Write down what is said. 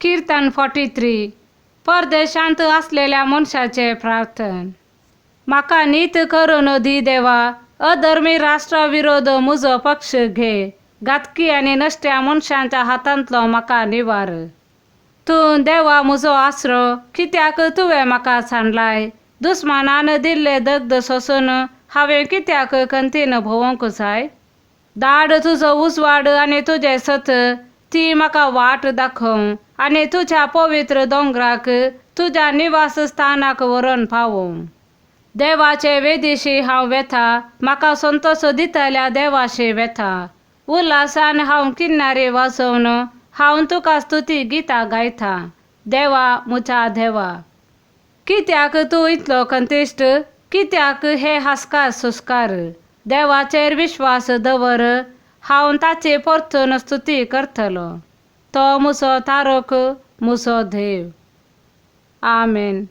किर्तन 43. परदेशांत आसलेल्या मनशाचें प्रार्थन. म्हाका नीत करून दी देवा, अधर्मी राष्ट्रा विरोध म्हजो पक्ष घे. घातकी आनी नश्ट्या मनशांच्या हातांतलो म्हाका निवार. तूं देवा म्हजो आसरो, कित्याक तुवें म्हाका सांडलाय? दुस्मानान दिल्ले दग्द सोसून हांवें कित्याक खंतीन भोंवंक जाय? धाड तुजो उजवाड आनी तुजें सत, ती म्हाका वाट दाखोवं आनी तुज्या पवित्र दोंगराक, तुज्या निवास स्थानाक व्हरून पावोवं. देवाचे वेदीशी हांव वेता, म्हाका संतोश दितल्या देवाशी वेता. उल्हासान हांव किन्नारी वाजोवन हांव तुका स्तुती गितां गायता. देवा म्हज्या देवा, कित्याक तूं इतलो खंतिश्ट? कित्याक हे हास्कार सुस्कार? देवाचेर विश्वास दवर, हांव ताची परतून स्तुती करतलो. तो म्हजो तारक, म्हजो देव. आमेन.